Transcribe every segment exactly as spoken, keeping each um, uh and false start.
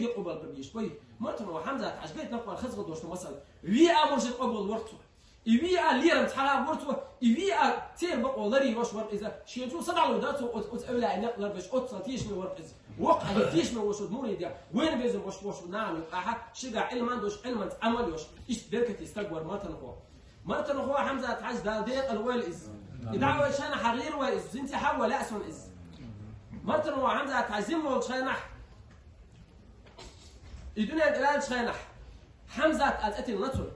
къобал бергбеш ба. Мартанхо Хьамзат-Хьажа гайта накъвар хазгӀа дош да, масала. Виъ а муршид къобал вар цо. И виъ а лерам цхьа а вар цо, и виъ а церан бакъо ларъеш вар из. Шен цо садалу да цо оц-, оц эвлаъ некъ ларбеш, оццал тешаме вар из. Воккха хьале тешаме вош оц мурид я, вайна безам вош, вош нахана юкъахьа, шийга Ӏилман дош, Ӏилманца Ӏамал йош. Иштта беркате стаг вар Мартанхо. Мартанхо Хьамзат-Хьажа Дала декъала войла из. И дӀа вай шайна хьагӀийр вай из, зинце хьавва лаьа сона из. Мартанхо Хьамзат-Хьажа зим волча хенахь, и дуьнен тӀа ваьлча хенахь, Хьамзат а цӀе тиллина цунна.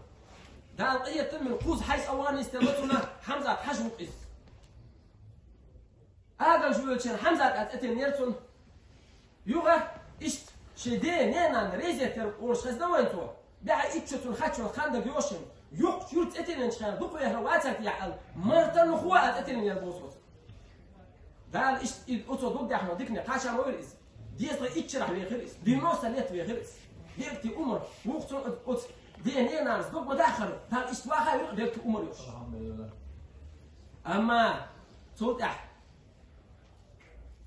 Дала къахетам бина кхуза хьай цӀа ван йистелла цунна, Хьамзат-Хьажа вукъ из. Адам жуьвелчен Хьамзат а цӀе тиллинера цунна. Юха иштта шен ден ненан резетер къурш хезна вайн цо. БӀаь итт шу цунна хаччо хандаг йошин. Юкъ юр цӀе тиллинча хенахь дукха вехар вацар тӀехьа аьлла, Мартанхо а цӀе тиллинера боху цо. Дала иштта и оцо дог даьхна дикане кхача ма вира из. Дезткъа итт шарахь вехира из. Девяносто лет вехира из. Дегти Умар, вукху цунна оц, оц ден ненанас дог ма даххара, Дала иштта ваха вира Дегти Умар йош. Амма цул тӀаьхьа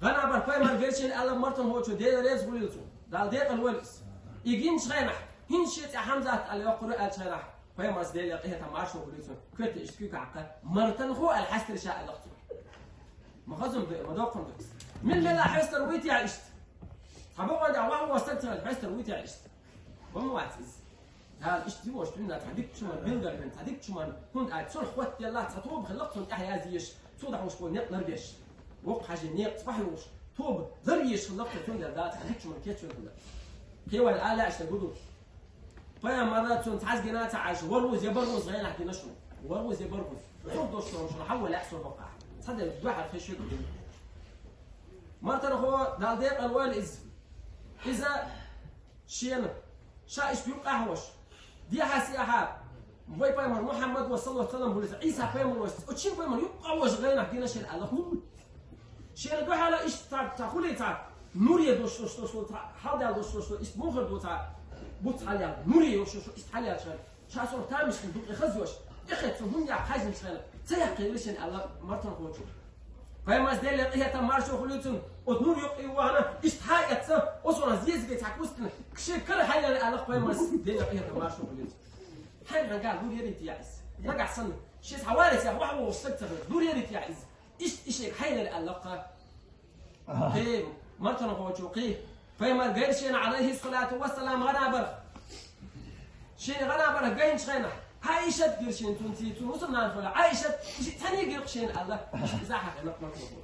гӀанабар пайхамар герчен аьлла Мартанхочо Дела реза хуьлийла цунна. Дала декъала войла из. И гинчу хенахь, хӀинца шен цӀе Хьамзат аьлла йоккхура аьллачу хенахь, пайхамарс Дела къахетам маршо хуьлийла цунна. Коьрта иштта куьйга хьакха, Мартанхо аьлла хьаьстира ша аьлла цо. Ма хазам ду, ма доккхун ду. Мила мела хьестар вуй те иштта? Цхьа бакъонда ваха вастаг ца хьестар вуй те иштта? Ва ма вац иза. Дала иштта дивош дуьйна цхьа дикачу ман билгар бен, цхьа дикачу ман, хӀунда аьлча цунах хӀоттаделла цхьа тоба хилла цунна тӀаьхьа язъеш, цо дахьуш болу некъ ларбеш. Воккха хьажи некъаца бахьа йолуш, тоба ларъеш хилла цо, цундела Дала цхьа дикачу ман кечвелла хилла. Кхевайн ала аьшна гу ду. Пайхамарра цунна цхьаьзгина ца Ӏаш, ворхӀуза я бархӀуза гӀенахь дина шуна. ВорхӀуза я бархӀуза. Цунах долуш долу шуна хьавва лаьа со бакъахь. Цхьа дерг дуьхьал хезаш ю. Мартанхо Дала декъала войла иза. Иза шена, ша иштта юкъахь ваш. Дехьа сехьа, вай пайхамар Мухьаммад ва саллаллаху салам хуьлийла, Ӏийса пайхамар ваш, оцу шина пайхамар юкъахь ваш гӀенахь дина шена аьлла. Шена дуьхьала иштта цхьа, цхьа хуьлий цхьа, нуре дош, дош, дош, дош, цхьа, хьалдаьлла дош, дош, дош, иштта мухар ду цхьа, буц хьалъяьлла, нуре йош, йош, йош, иштта хьалъяьлла шена. Ша сох тамашкина дукъе хаза йош, тӀехӀетта цу хӀума яхь хьаьжна шена, ца яккхийла шена аьлла Мартанхочо. Пайхамарс Деле къинхетам маршо хуьлийла цунна, оцу нур юккъе вахана, иштта хьаэцна, оцу ван зезаге цхьа кустина, кхин шен кара хьайла аьлла пайхамарс Деле къинхетам маршо хуьлийла цунна. Хьайн хьан гал нур ярийта яхь иза. Нагахь санна, шен цхьа варис яхь вахь вогӀуш стаг ца хилла, нур ярийта яхь иза. Иштта и шега хьайла аьлла кха. Кхин, Мартанхочо кхин. Пайхамар гайра шена, Ӏалайхиссалату вассалам, гӀанабарх. Шена гӀанабарх гайначу хенахь, Ӏайшат гира шена цунций, цу мусульман хуьлу Ӏайшат, и шиъ цхьаьний гира шена аьлла, иза хьахийна Мартанхочо.